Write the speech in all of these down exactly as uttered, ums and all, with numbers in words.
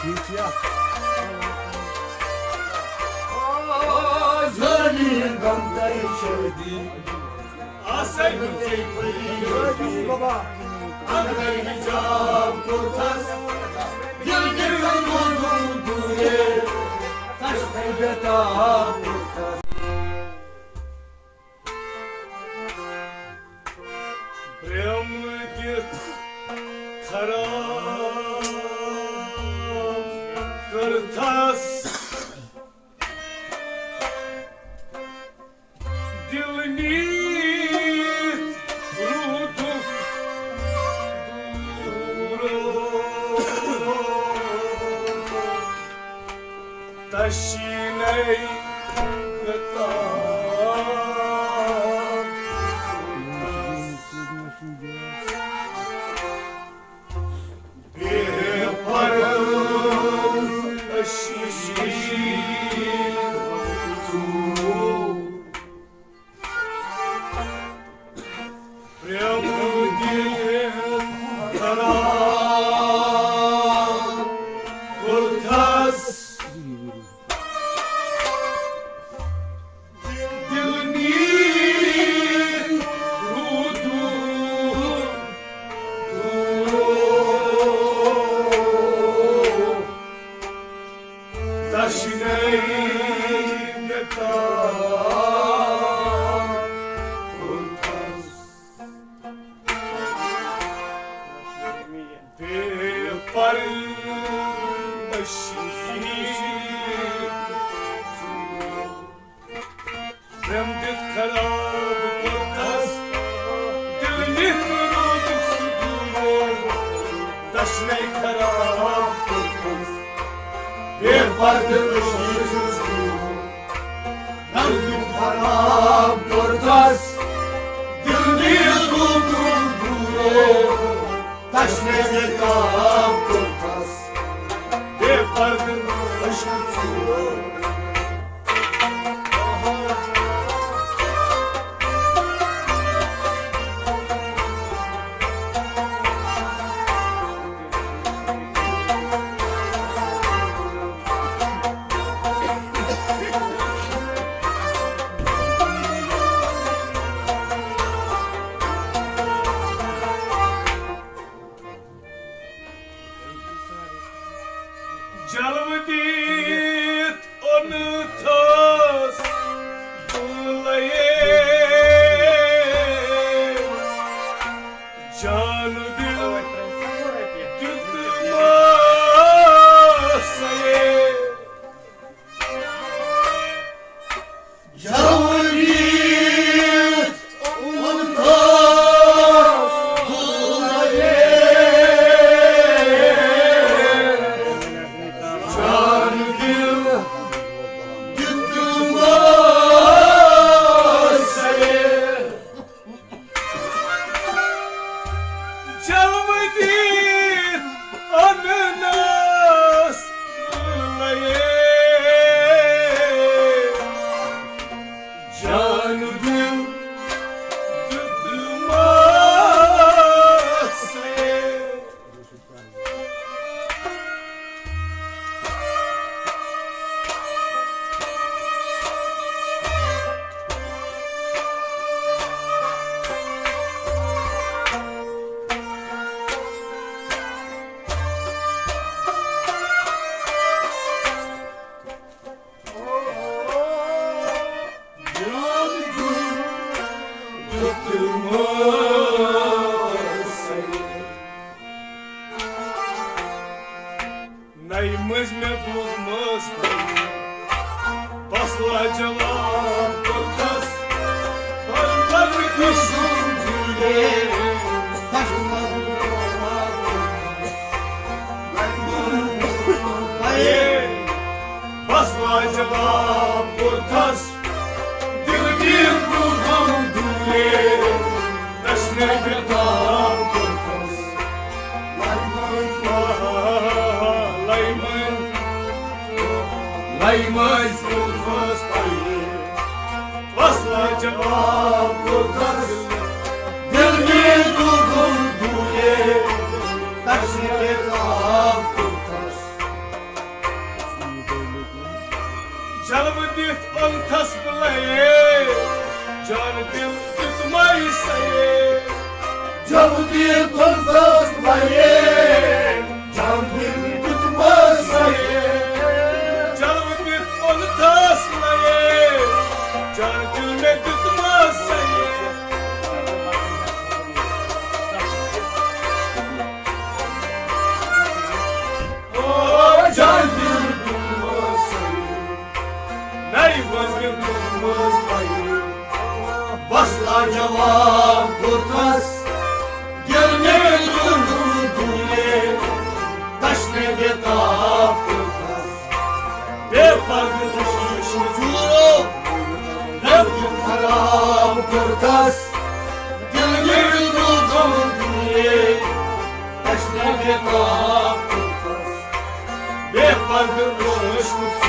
ٹھیٖک چھُ یا؟ آزٲدی گَمتَے شٲدی۔ آسَے نہٕ ژےٚ پریشٲنی۔ اَندَے حِجاب کوٚرتھَس، دِل گژھن روزُن دوٗرے۔ تَس بے تاب کوٚرتھَس۔ برٛیم دِتھ خراب کٔرتھس، دِل نِتھ روٗدُکھ دوٗر۔ تشیٖنَے مےٚ تام۔ بے پردٕ شیٖشہٕ ژوٗر۔ پرٛیم دِل خراب کوٚرتھس۔ دِل نیٖرِتھ روٗدُم دوٗر۔ تشنَے مےٚ تام کوٚرتھس۔ بے پردٕ شیٖشہٕ۔ پرٛیم دِتھ خراب کوٚرتھس، دِل نِتھ روٗدُکھ سُہ دوٗر۔ تشنَے خراب کوٚرتھس، بے پردٕ شیٖشہٕ ژوٗر۔ رنٛگ دیُن خراب کوٚرتھس، دِل نیٖل روٗدُم دوٗرے۔ تشنَے بے تاب کوٚرتھس، بے پردٕ عشق ژوٗر۔ جلوٕ دِتھ اوٚنتھس بُلٲیِتھ۔ جان دِل دیُتمَسَے۔ جوٲنی اوٚنتھس بُلٲیِتھ۔ جان دِل دیُتمَسَے۔ جلوٕ دِتھ اوٚننَس بُلٲیِتھ۔ جان دِل دیُتمَسَے۔ نَیہِ مٔنٛزۍ مےٚ بوٗزمٕژ بس لاجواب کوٚرتھس، بس بدر دِشُن جُلے۔ بس لاجواب کوٚرتھس، دِل دیٖن گوٚو غم دوٗرے، تشنَے بے تاب کوٚرتھس۔ لَیہِ مٔنٛزۍ، لَیہِ مٔنٛزۍ کوٚرمَس پَیہِ، بس لاجواب کوٚرتھس، دِل دیٖن گوٚو غم دوٗرے، تشنَے بے تاب کوٚرتھس۔ اوٚنتھس بلایے، جان دِل دیُتمَے سَیے۔ جلدی اوٚنتھس بلایے، جان دِل دیُتمَے سَیے۔ جلدی اوٚنتھس بلایے، جان دِل مےٚ دیُتمَے سَیے۔ او جان دِل دیُتمَے سَیے۔ نَیہِ وَزرِ منٛز پَیہِ۔ بس لاجواب کوٚرتھس، دِل مےٚ کوٚرُن دوٗرے، تشنہٕ بے تاب کوٚرتھس۔ بے پردٕ وٕچھ ژوٗرو، رنٛگ خراب کوٚرتھس، دِل مےٚ کوٚرُن دوٗرے، تشنہٕ بے تاب کوٚرتھس۔ بے پردٕ وٕچھ ژوٗرو۔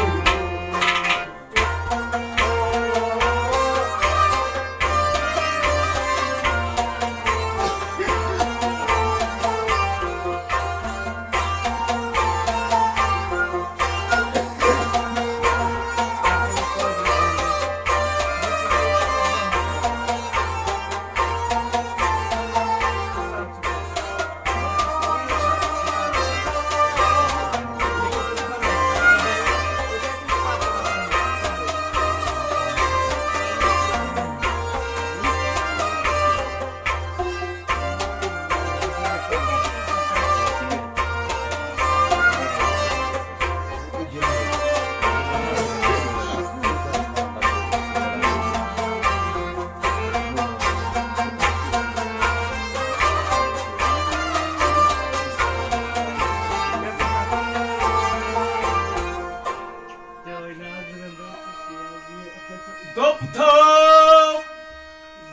دوٚپ تھاو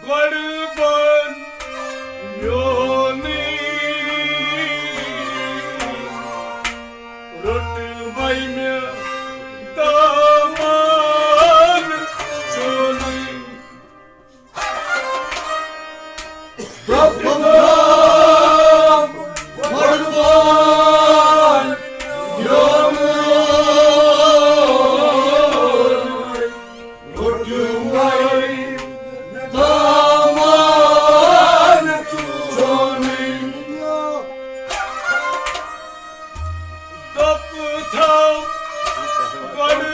گۄڈٕ بَن میونٕے، روٚٹ وۄنۍ مےٚ دامن چونٕے۔ دوٚپُن گۄڈٕ بَن میونٕے، روٚٹ وۄنۍ دامن چونٕے۔ دوٚپ تھاو گۄڈٕ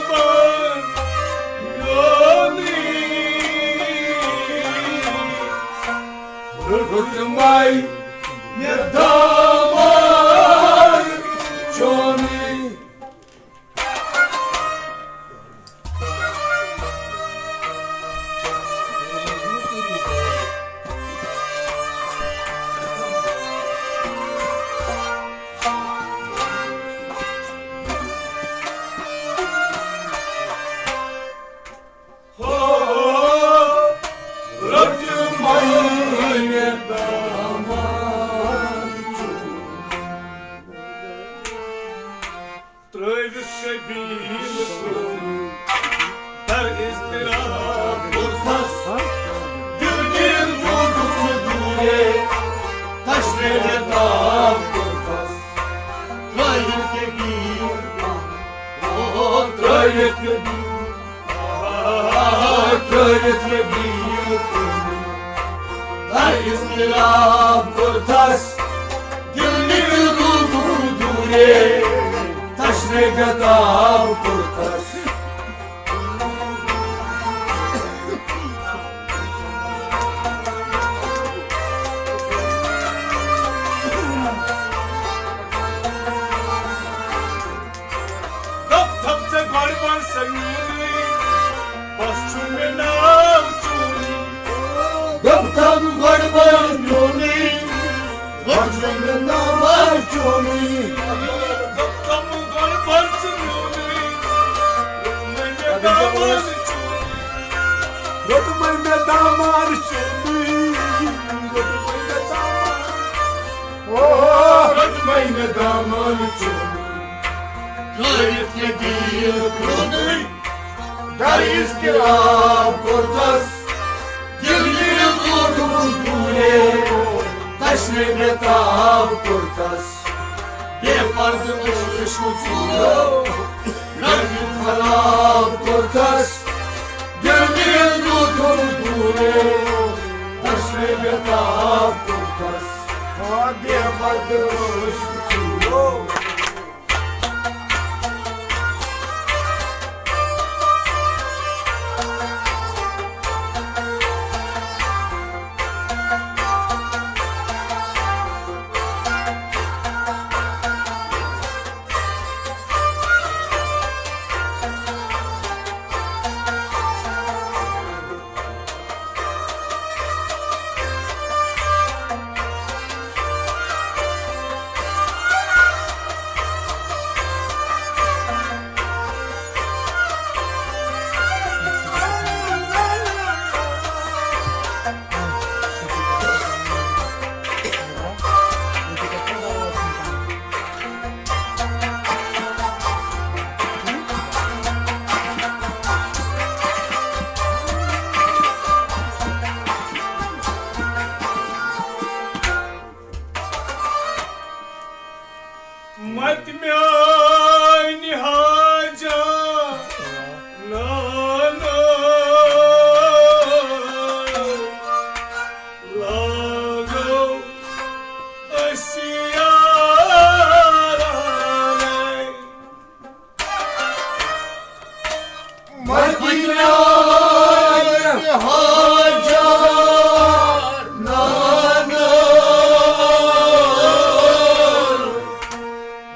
بَن میونٕے، روٚٹ وۄنۍ مےٚ دامن چونٕے۔ ہو، روٚٹ مَے دامن چون۔ ترٲوِتھ شبیٖل کُن در اضطراب کوٚرتھس، دِلگیر روٗدُس نہٕ دوٗرے، تشنہٕ بے تاب کوٚرتھس۔ ترٲوِتھ شبیٖل کُن، او، ترٲوِتھ شبیٖل، آ، ترٲوِتھ شبیٖل کُن در اضطراب کوٚرتھس۔ دِلگیر روٗدُس دوٗرے، تشنہٕ بے تاب کوٚرتھس۔ دوٚپ تھاو ژٕ گۄڈٕ بَن سا میونٕے، بس چھُ مےٚ ناو چونٕے۔ دوٚپ تھاو گۄڈٕ بَن میونٕے، بس چھُ مےٚ ناو چونٕے۔ دوٚپ تھاو گۄڈٕ بَن ژٕ میونٕے، روٚٹ مَے مےٚ دامن چونٕے۔ روٚٹ مَے مےٚ دامن چونٕے، روٚٹ مَے مےٚ دامن۔ او، روٚٹ مَے مےٚ دامن چونٕے۔ ترٲوِتھ مےٚ دِل کُنُے، در اضطراب کوٚرتھس۔ دِلگیر روٗدُس دوٗرے، تشنہٕ بے تاب کوٚرتھس۔ بے پردٕ عشقو ژوٗرو، رنٛگہٕ خراب کوٚرتھس، دِل میٖل دیُتُم دوٗرے، دشنے بے تاب کوٚرتھس۔ آ، بے برداشت ژھٕنو۔ مت میانہِ حاجہ نانا لاگو أسۍ یارانَے۔ مدینہ حاجہ نانا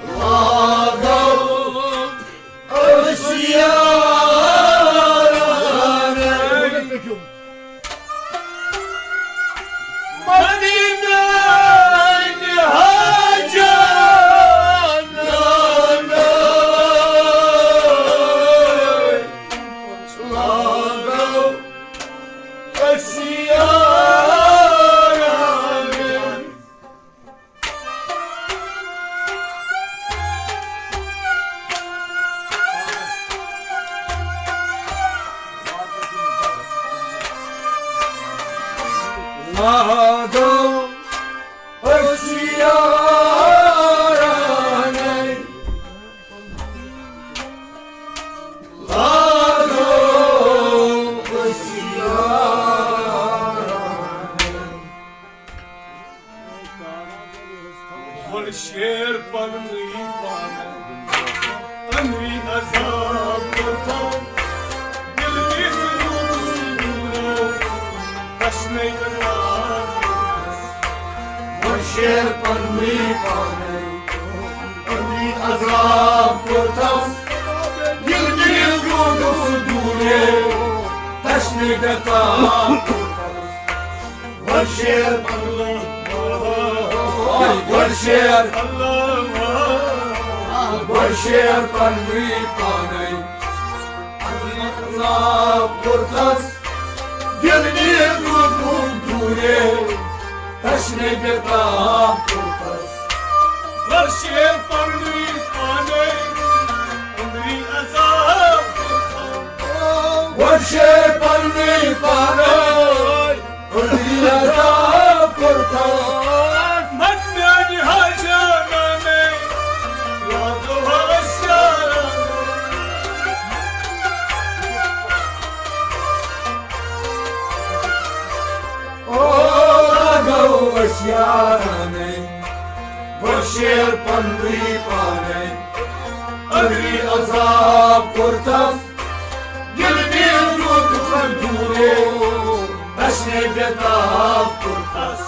لاگو أسۍ یارانَے۔ مدینہ حاجہ نانا لاگو أسۍ یارانَے۔ لاگو أسۍ یارانَے۔ لاگو أسۍ یارانَے۔ گۄڈٕ شیر پننُے پانہٕ، أنٛدری عذاب کوٚرتھم، دِل کِس روٗدُس نوٗرو، تشنے بے تاب کوٚرتھس۔ گۄڈٕ شیر پننُے پانہٕ، أنٛدری عذاب کوٚرتھم، دِل کِس روٗدُس دوٗرے، تشنے بے تاب کوٚرتھس۔ گۄڈٕ شیر پننُے، گۄڈٕ شیر، گۄڈٕ شیر پننُے پانَے۔ عذاب کوٚرتھس، دِل نیٖل روٗدُم دوٗرے، تشنے بے تاب کوٚرتھس۔ گۄڈٕ شیر پننُے پانَے، أنٛدری عذاب کوٚرتھس۔ گۄڈٕ شیر پننُے پانَے، أنٛدری عذاب کوٚرتھس۔ مت میانہِ حاجہ نانے، لاگو أسۍ یارانَے۔ او لاگو أسۍ یارانَے، گۄڈٕ شیر پننُے پانَے۔ أنٛدری عذاب کوٚرتھس، دِل نیٖل روٗدُس دوٗرے، تشنے بے تاب کوٚرتھس۔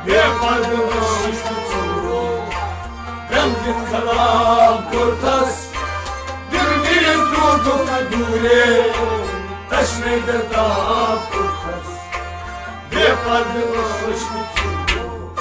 بے پردٕ عٲشقہٕ ژوٗرو، غم دِتھ خراب کوٚرتھس۔ دِل نیٖل روٗدُس دوٗرے، تشنے بے تاب کوٚرتھس۔ بے پردٕ عٲشقہٕ ژوٗرو۔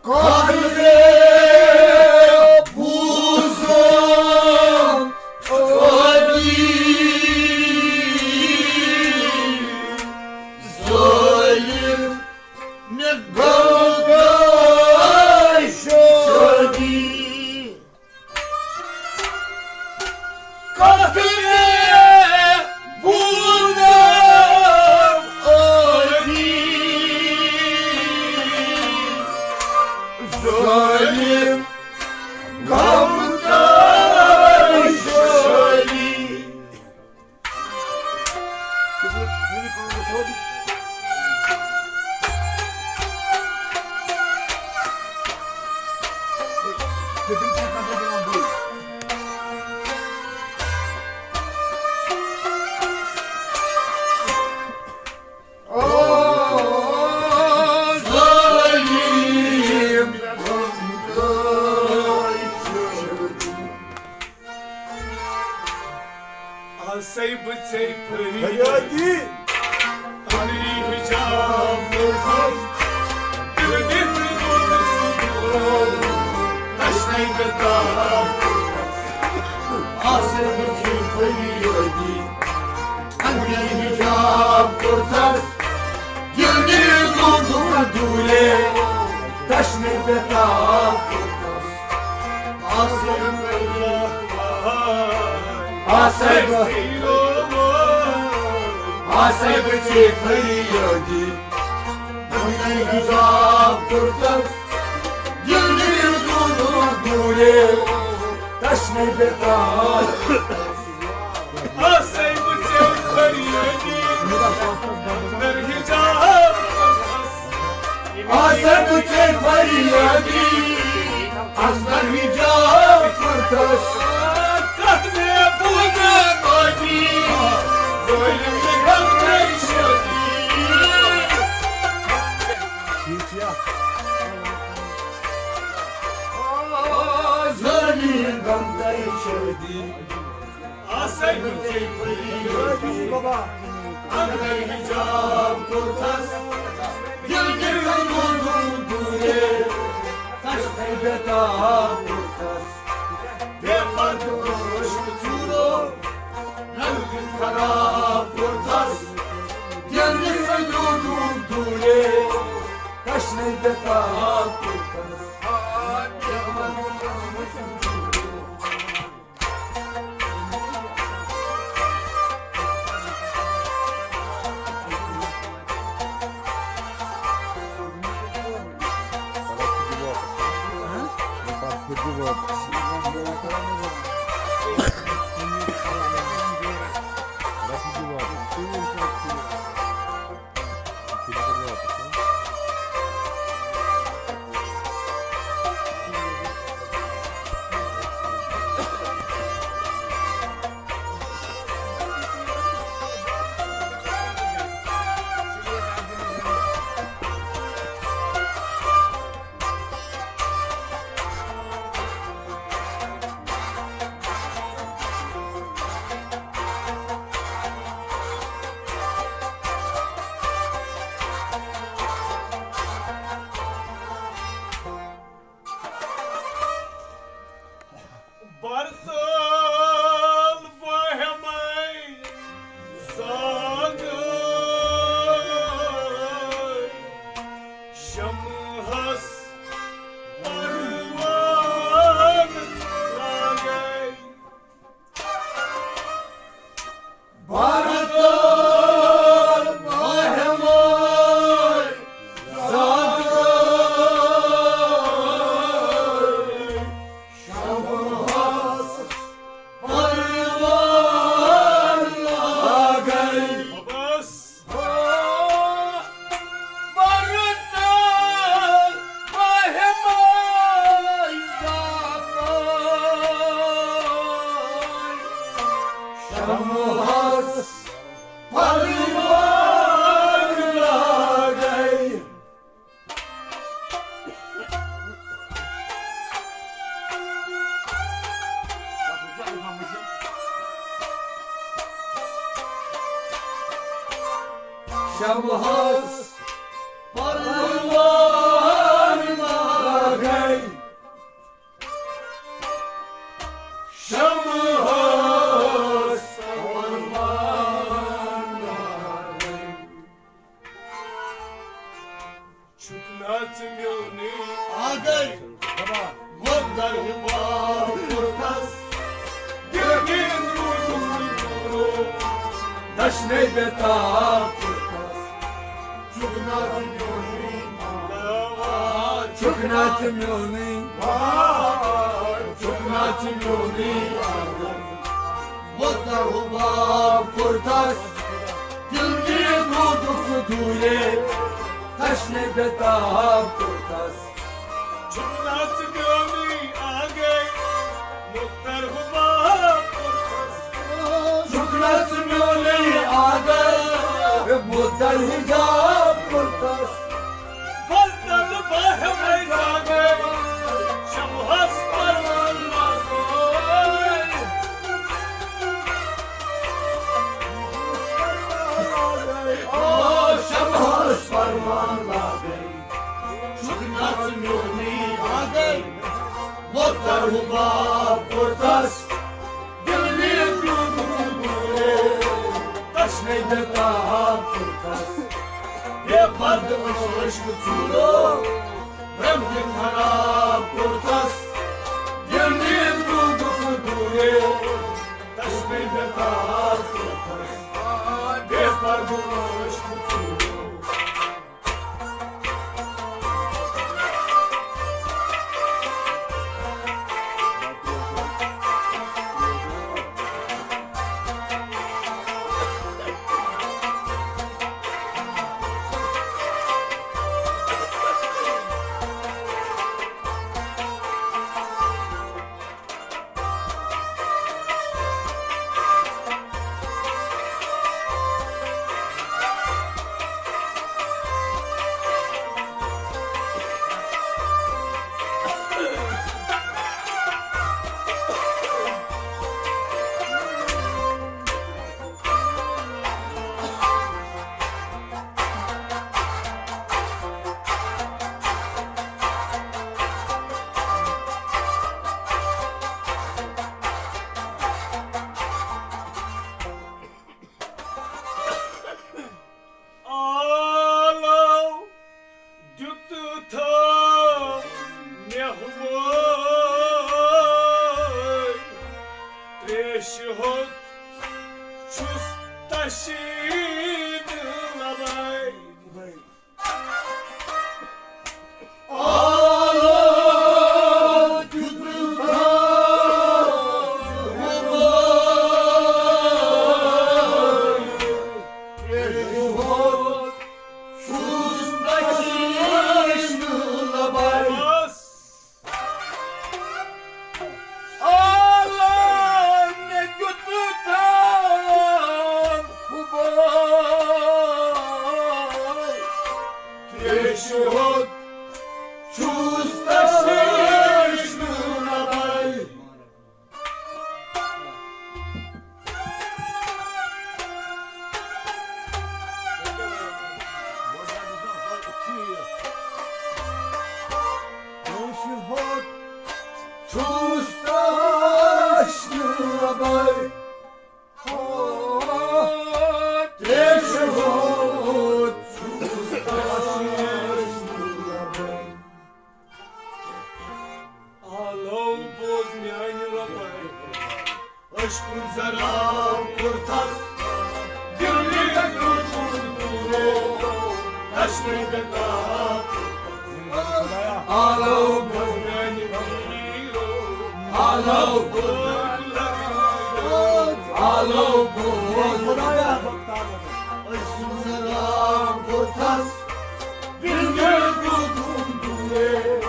قہرِ بوزم عٲدی، ظٲلِم مےٚ گوٚو شٲدی۔ کتھ مےٚ بوٗزم عٲدی، ظٲلِم غم تہٕ شٲدی۔ آسے بہٕ ژےٚ فریادی۔ اَمری حجاب کوٚرتھَس، دِل دِتھ روٗدُس دُعا، تشنے بے تاب کوٚرتھَس۔ آسے بہٕ ژےٚ فریادی۔ اَمری حجاب کوٚرتھَس، دِل دِتھ روٗدُس دوٗرے، تشنے بے تاب کوٚرتھَس۔ آسے بہٕ، آسے بہٕ، آسے بہٕ ژےٚ فریادی۔ بہٕ حجاب کوٚرتھَس، دِل دِتھ روٗدُس دوٗرے، تشنے بے تاب کوٚرتھَس۔ آسے بہٕ ژےٚ فریادی، اَمری حجاب کوٚرتھَس۔ آسے بہٕ ژےٚ فریادی، اَمری حجاب کوٚرتھَس۔ کتھ مےٚ بوٗزم عٲدی، ظٲلِم مےٚ گوٚو شٲدی۔ ظٲلِم غم تہٕ شٲدی۔ آسے بہٕ ژےٚ فریادی۔ اَمری حجاب کوٚرتھَس، دِل دِتھ روٗدُس دوٗرے، تشنے بے تاب کوٚرتھَس۔ بے پردٕ عٲشِق ژوٗرو، رنٛگ خراب کوٚرتھَس، دِل دِتھ روٗدُس دوٗرے، تشنے بے تاب کوٚرتھَس۔ برتل بہمے زاگے، شمہس پروان لاگے۔ برتل بہمے زاگے، شمہس پروان لاگے۔ بس۔ برتل بہمے زاگے، شمہس پروان لاگے۔ شمہس پروان لاگے۔ گٔے۔ وۄپدر ہیوٗ باو کوٚرتھس، دِلگیر روٗدُس نہٕ دوٗرو۔ دشنے بے تاب کوٚرتھس۔ چھُکھ نا ژٕ میونُے، چھُکھ نا ژٕ میونُے، چھُکھ نا ژٕ میونُے۔ وۄپدر ہیوٗ باو کوٚرتھس، دِلگیر روٗدُس نہٕ دوٗرے۔ دشنے بے تاب کوٚرتھس۔ چھُکھ نا ژٕ میونُے آگے، مُتر ہُہ باپ کوٚرتھس۔ چھُکھ نا ژٕ میونُے آگے، مُتر ہُہ باپ کوٚرتھس۔ بدل باہوے زاگے، شمہس پروان لاگے۔ آ، شمہس پروان لاگے۔ چھُکھ نا ژٕ میونُے آگے، وۄپدر ہُہ باو کوٚرتھس۔ دِلگیر روٗدُس نہٕ دوٗرے، دشنے بے تاب کوٚرتھس۔ بے پردٕ عشق ژوٗرو، رنٛگ خراب کوٚرتھس۔ دِلگیر روٗدُس نہٕ دوٗرے، دشنے بے تاب کوٚرتھس۔ بے پردٕ عشق ژوٗرو۔ آلو دیُت تھوٚو مےٚ وٲے، تریشہِ ہوٚت چھُس تشیٖد لبے۔ آلو دیُت تھوٚو مےٚ وٲے، تریشہِ ہوٚت چھُس تشیٖد لبے۔ بس۔ آلو مےٚ دیُت تھوٚو ہُہ بوے، تریشہِ ہوٚت چھُس تشیٖد لبے۔ چھُس تشنہٕ لبے۔ تریشہِ ہوٚت چھُس تشنہٕ لبے۔ آلو بوز میانہِ رۄبے، عشقُن ذرا کوٚرتھس، دِل مےٚ کوٚرتھُن دوٗرو، تشنہٕ بے تاب۔ آلو بوز میانہِ پیٖرو، آلو بوز، آلو بوز۔ عشقُن ذرا کوٚرتھس، دِل مےٚ کوٚرتھُن دوٗرو،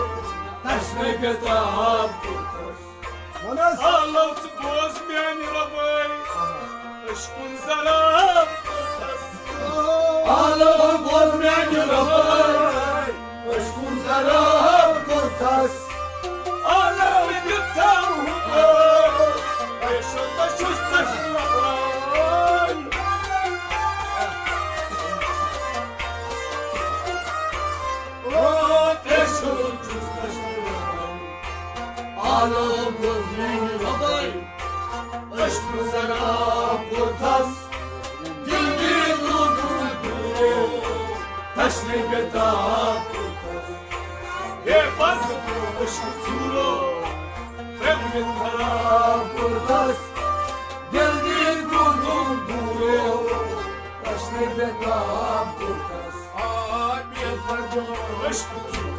تشنہٕ بے تاب کوٚرتھس۔ وَن حظ۔ آلو ژٕ بوز میانہِ رۄبے، عشقُن ذرا کوٚرتھس۔ آلو بوز میانہِ رۄبے، عشقُن ذرا کوٚرتھس۔ آلو دیُت تھوٚو ہُہ بوے، عشقُن تشنہٕ لبے۔ آلو بوز میانہِ رۄبے، عشقُن ذرا کوٚرتھس، دِل مےٚ کوٚرتھُن دوٗرو، تشنہٕ بے تاب کوٚرتھس۔ ہے پتہٕ ژوٗرو، ترٛٮ۪و دِل خراب کوٚرتھس، دِل دِتھ گوٚو دوٗرو، تشنہٕ بے تاب کوٚرتھس۔ آ، بے تاب عشق ژوٗرو۔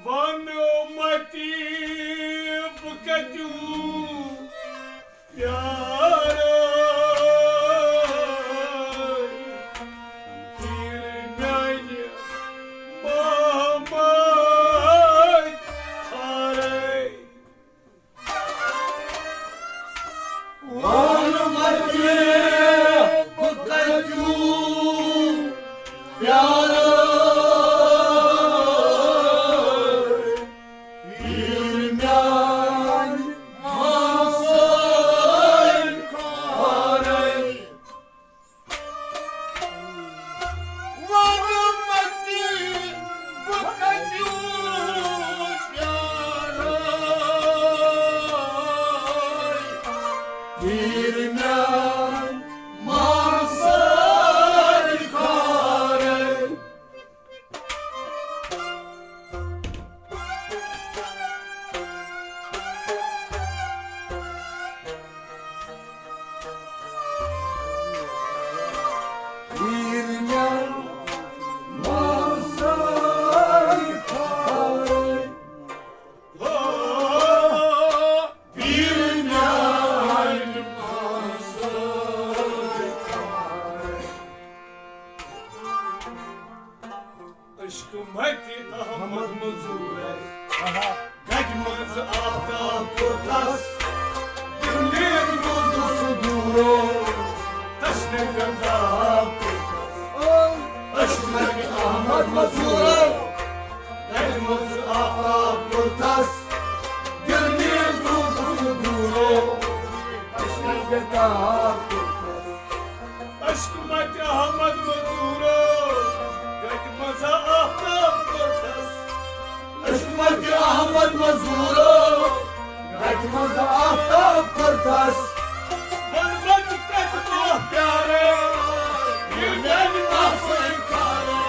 وَن مَتہِ بہٕ کَتیُک پیارٕ، پیٖر میٛانہِ محمد کھارے۔ وَن مَتہِ بہٕ کَتیُک پیارٕ، پیٖر میٛانہِ مامہٕ سۭتۍ کھارے۔ وَن مَتہِ بہٕ کَتیُک پیارٕ، پیٖر میٛانہِ مامہٕ سۭتۍ کھارے۔ عشق متہِ احمد مزورے۔ گَتہِ منٛز آفتاب کوٚرتھس، دِلہِ گوٚو سُہ دوٗرو، تشنہٕ گنٛداب کوٚرتھس۔ عشق متہِ احمد مزورے۔ گَتہِ منٛز آفتاب کوٚرتھس، دِلہِ گوٚو سُہ دوٗرو، تشنہٕ گنٛداب کوٚرتھس۔ عشق متہِ احمد مزورو، گَتہِ منٛز آفتاب کوٚرتھس۔ عشق متہِ احمد مزورو، گَتہِ منٛز آفتاب کوٚرتھس۔ وَن مَتہِ کَتہِ پیارے، یہِ میٛانہِ مامہٕ سۭتۍ کھارے۔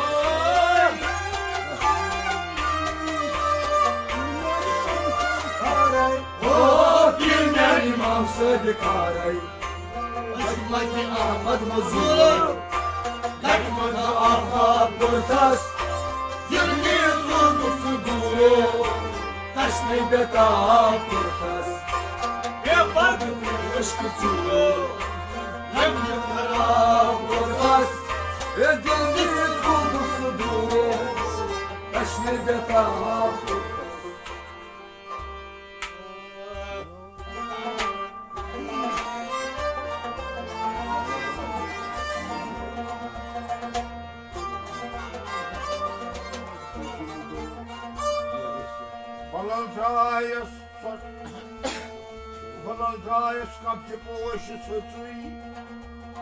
او، یہِ میٛانہِ مامہٕ سۭتۍ کھارے۔ عشق متہِ احمد مزور، گَتہِ منٛز آفتاب کوٚرتھس، ییٚلہِ نیٖل روٗدُک سُہ دوٗرو، تشنہٕ بے تاب کوٚرتھس۔ بے پَتہٕ عشق ژوٗرو، ییٚلہِ خراب کوٚرتھس، ییٚلہِ نیٖل روٗدُک سُہ دوٗرو، تشنہٕ بے تاب کوٚرتھس۔ بلل درایس سۄ، بلل درایس کپچہِ پوش سٕژٕے۔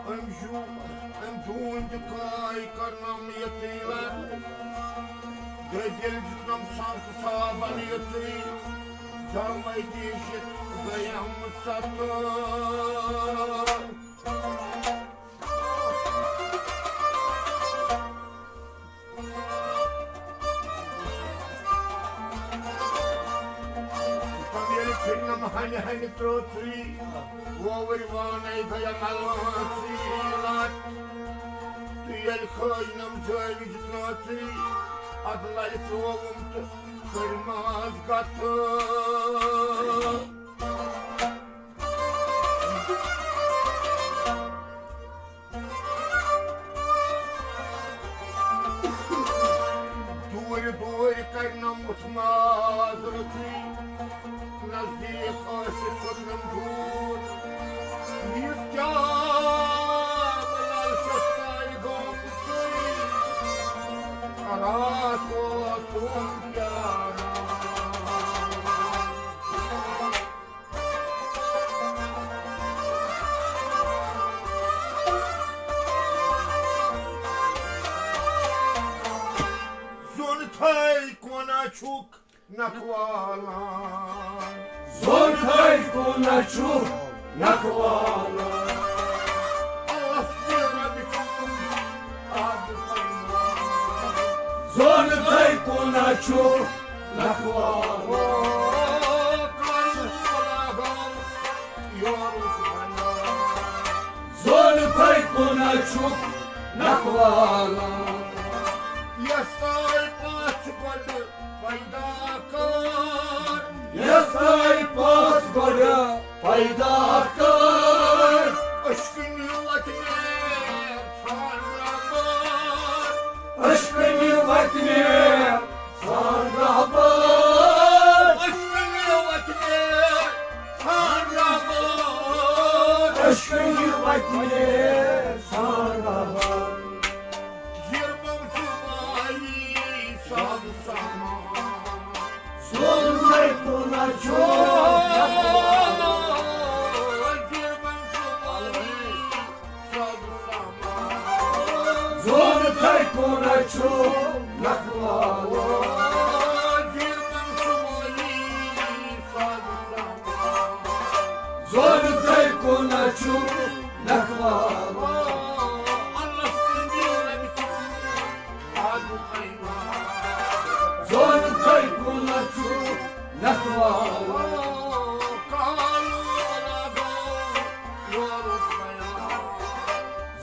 أمۍ چھُ، أمۍ ڈوٗنۍ تہِ کاے کرنم یتٕے لر۔ دٔبِل دیُتنم سنٛگ صابن یتٕے۔ زامے دیٖشِتھ گٔیم ستٲر۔ تم ییٚلہِ پھِرنم ہنہِ ہنہِ ترٛوژٕے، ووٕرۍ وانَے گٔیَم الوانسٕے لَت۔ تہٕ ییٚلہِ کھٲجنم زٲوِج ترٛوژٕے، اَدٕ لَرِ ترٛووُم تہٕ کٔرمٕژ گتھٕ۔ دوٗرِ دوٗرِ کَرنَم وُچھ ماز رُتُے، نزدیٖک ٲسِتھ کوٚرنَم دوٗر۔ یُس کیٛاہ بہٕ لالچَس تانۍ گوٚمتُے، راتھ ووت تُہُنٛد پیاران۔ زوٚن تھٲے کونہ چھُکھ نکھوالان۔ زوٚن تھٲے کونہ چھُکھ نکھوالان۔ اللہ تہِ رۄبہِ چھُ زوٚن تھٲے کونہ چھُکھ نکھوالان۔ زوٚن تھٲے کونہ چھُکھ نکھوالان۔ یۄس تھٲے پَژھ گۄڈٕ پیدا کٔر۔ یۄس تھٲے پَژھ گۄڈٕ پیدا کٔر۔ عشقٕنۍ وَتہِ مےٚ ژھانٛڈ رَبَر۔ عشقٕنۍ وَتہِ مےٚ ژھانٛڈ رَبَر۔ عشقٕنۍ وَتہِ مےٚ ژھانٛڈ رَبَر۔ عشقٕنۍ وَتہِ مےٚ ژھانٛڈ رَبَر۔ زِربم صُبحٲیی سبز سَمان۔ زوٚن تھٲے کونہ چھُکھ نکھوالان۔ زِربم صُبحٲیی سبز سَمان۔ زوٚن تھٲے کونہ چھُکھ نکھوالان۔ زِربم صُبحٲیی سبز سَمان۔ زوٚن تھٲے کونہ چھُکھ نکھوالان۔ اللہ سٕنٛدِ رَبہِ زوٚن تھٲے کونہ چھُکھ نکھوالان۔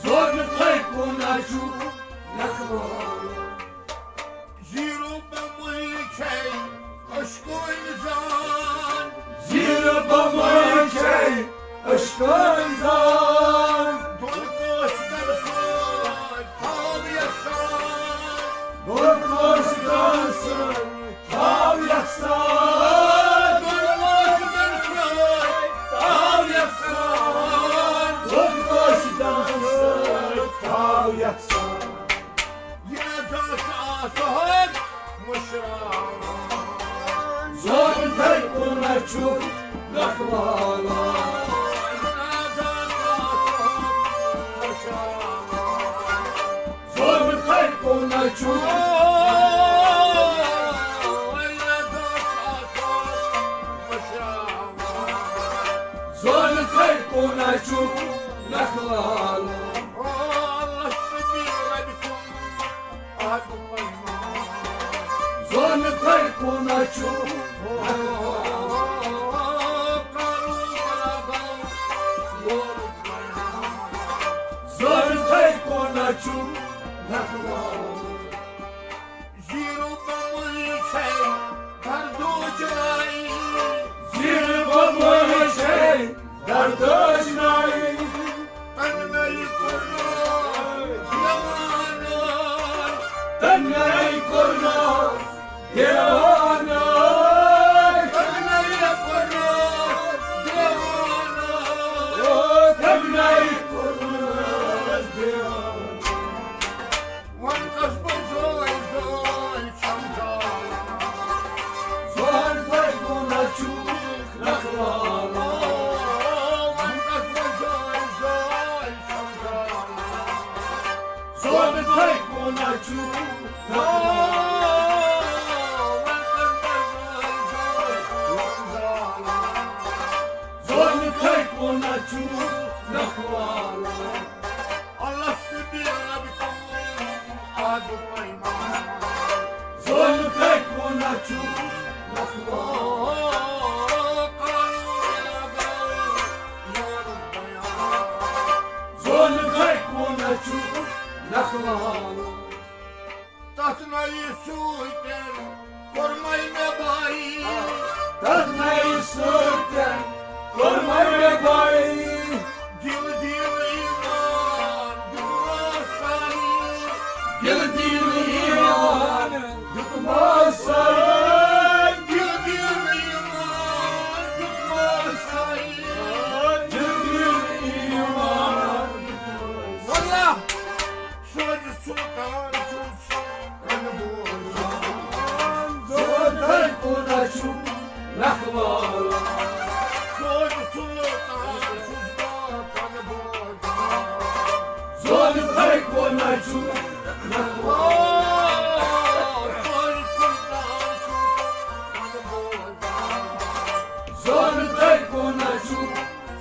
زوٚن تھٲے کونہ چھُکھ نکھوالان۔ زیٖرو بمبئی چھے عشقٕنۍ زان۔ زیٖرو بمبئی چھے عشقٕنۍ زان۔ دۄن قٲصدن سۭتۍ تھاو یَژھان۔ دۄن قٲصدن سۭتۍ تھاو یَژھان۔ دۄن قٲصدن سۭتۍ تھاو یَژھان۔ دۄن قٲصدن سۭتۍ تھاو یَژھان۔ یہِ نہ دَس آسہٕ ہن مُشراوان۔ زوٚن تھٲے کونہ چھُکھ نکھوالان۔ یہِ نہ دَس آسہٕ ہن مُشراوان۔ زوٚن تھٲے کونہ چھُکھ۔ یہِ نہ دَس آسہٕ ہن مُشراوان۔ زوٚن تھٲے کونہ چھُکھ نکھوالان۔ زوٚن تھٲے کونہ چھُکھ نکھوالان۔ زوٚن تھٲے کونہ چھُکھ نکھوالان۔ زیٖرو بمبئی چھے دردٕچ ناے۔ زیٖرو بمبئی چھے دردٕچ ناے۔ تَنہٲیی کوٚرنَس دیوانہٕ۔ تَنہٲیی کوٚرنَس دیوانہٕ۔ نَیہِ سۭتۍ کوٚر مےٚ بَے۔ دِل دِل ایمان دیُتمَسَے۔ دِل دِل ایمان دیُتمَسَے۔ دِل دِل ایمان دیُتمَسَے۔ دِل دِل ایمان دیُتمَسَے۔ واللہ، سوزِ سُلطان چھُس۔ زوٚن تۄہہِ کُن چھُ نکھٕ والان۔ سوزِ سُلطان چھُس بہٕ کَنہٕ بوزان۔ زوٚن تۄہہِ کُن چھُ نکھٕ والان۔ سوزِ سُلطان چھُس کَنہٕ بوزان۔ زوٚن تۄہہِ کُن چھُ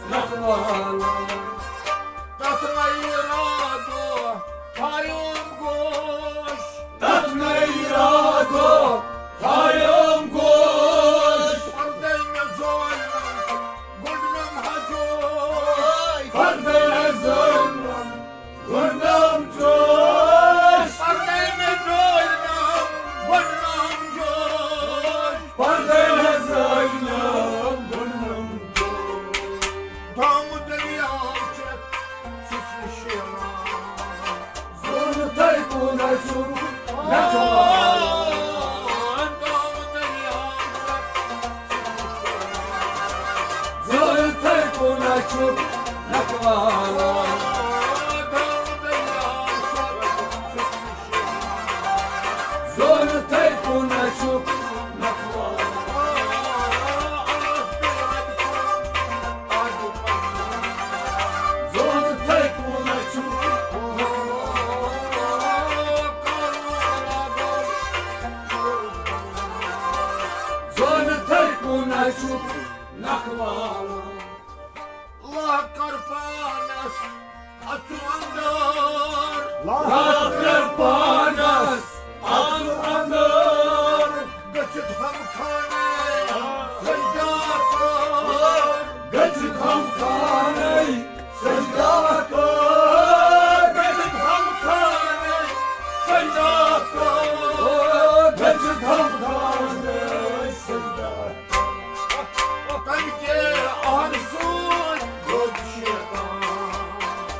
نکھٕ والان۔ تَتھ نَے راتھ دۄہ تھایم گوش۔ تَتھ نَے راتھ دۄہ تھایم گوش۔ پَردَے مےٚ زٲلۍ نَم گُنڈنَم ہجوش۔ پَردَے مےٚ زٲلۍ نَم گُنڈنَم جوش۔ پَردَے مےٚ زٲلۍ نَم گُنڈنَم جوش۔ پَردَے مےٚ زٲلۍ نَم گُنڈنَم جوش۔ دامہٕ دٔریاو چٮ۪تھ چھُس نہٕ شیران۔ زوٚن تۄہہِ کُن چھُ نکھٕ والان۔ زوٚن تۄہہِ کُن چھُ نکھٕ والان۔ زوٚن تۄہہِ کُن چھُ نکھٕ والان۔ زوٚن تۄہہِ کُن چھُ، زوٚن تۄہہِ کُن چھُ نکھٕ والان۔ لا کر پانس اژٕ اندر۔ لا کر پانس اژٕ اندر۔ گٔژھِتھ ہم خانَے سجدہ کر۔ گٔژھِتھ ہم خانَے سجدہ کر۔ گٔژھِتھ ہم خانَے سجدہ کر۔ گٔژھِتھ ہم خانَے سجدہ کر۔ تَمہِ کہِ آرزوٗ لوٚگ شیطان۔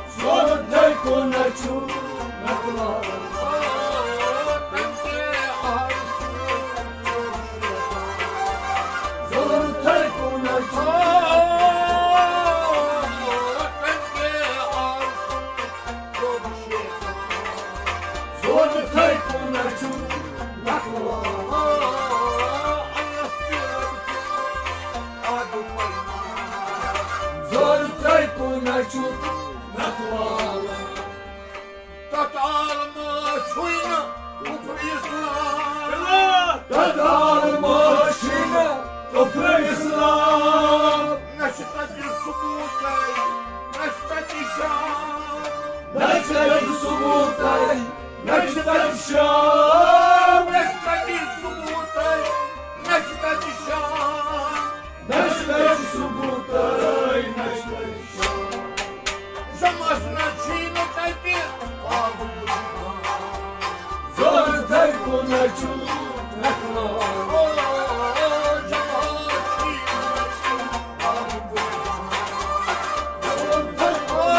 زوٚن تۄہہِ کُن چھُ نکھٕ والان۔ زوٚن تۄہہِ کُن چھُ، زوٚن تۄہہِ کُن چھُ نکھٕ والان۔ زوٚن تۄہہِ کُن چھُ نکھٕ والان۔ تتھ عالمس چھُے نہٕ کفر اسلام۔ تتھ عالمس چھُے نہٕ کفر اسلام۔ نہ چھُ تتہِ ثبوتَے، نہ چھُ تتہِ شام۔ نہ چھُ تتہِ ثبوتَے، نہ چھُ تتہِ شام۔ نہ چھُ تتہِ ثبوتَے، نہ چھُ تتہِ شام۔ نہ چھُ تتہِ ثبوتَے، نہ چھُ تتہِ شام۔ شمس نہ چھُے نہٕ تتہِ آبُک دُکان۔ زوٚن تۄہہِ کُن چھُ نکھٕ والان۔ او، شمس چھُے نہٕ تتہِ آبُک دُکان۔ زوٚن تۄہہِ کُن،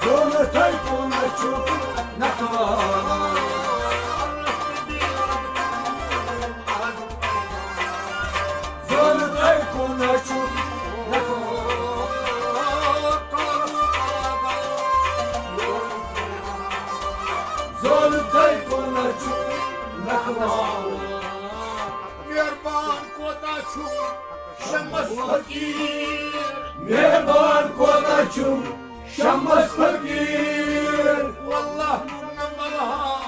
زوٚن تۄہہِ کُن چھُ نکھٕ والان۔ زوٚن تۄہہِ کُن چھُ نکھٕ والان۔ زوٚن تۄہہِ کُن چھُ نکھٕ والان۔ مہربان کوتاہ چھُ شمس فقیٖر۔ مہربان کوتاہ چھُ شمس فقیٖر۔ واللہ نہ ملہا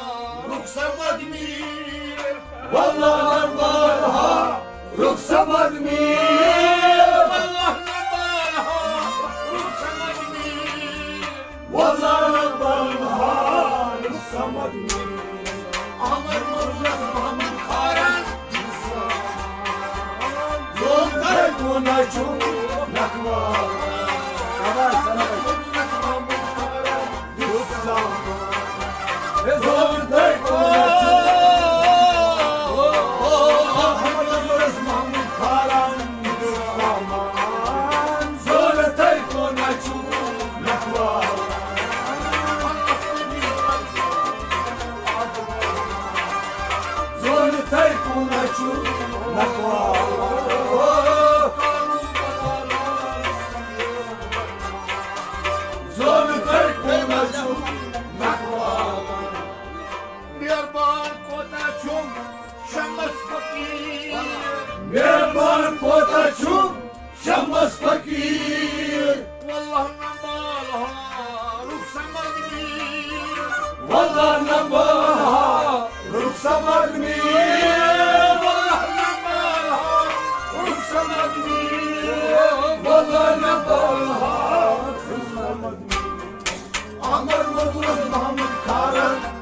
رخ سمد میٖر۔ واللہ نہ ملہا رخ سمد میٖر۔ واللہ نہ ملہا رخ سمد میٖر۔ واللہ نہ ملہا رخ سمد میٖر۔ احمد مرشد محمد خارن۔ زوٚن تۄہہِ کُن چھُ نکھٕ والان۔ احمد مرشد محمد خارن۔ زون تھے کونہ چھُ نکھوالہ۔ مہربان کوتاہ چھُم شمس فقیٖر۔ مہربان کوتاہ چھُم شمس فقیٖر۔ واللہ نہ بالہا رخ سمد میر۔ واللہ نہ بالہا رخ سمد میر۔ واللہ نہ بالہا رخ سمد میر۔ واللہ نہ بالہا رخ سمد میر۔ احمد مدرس محمد کھارن۔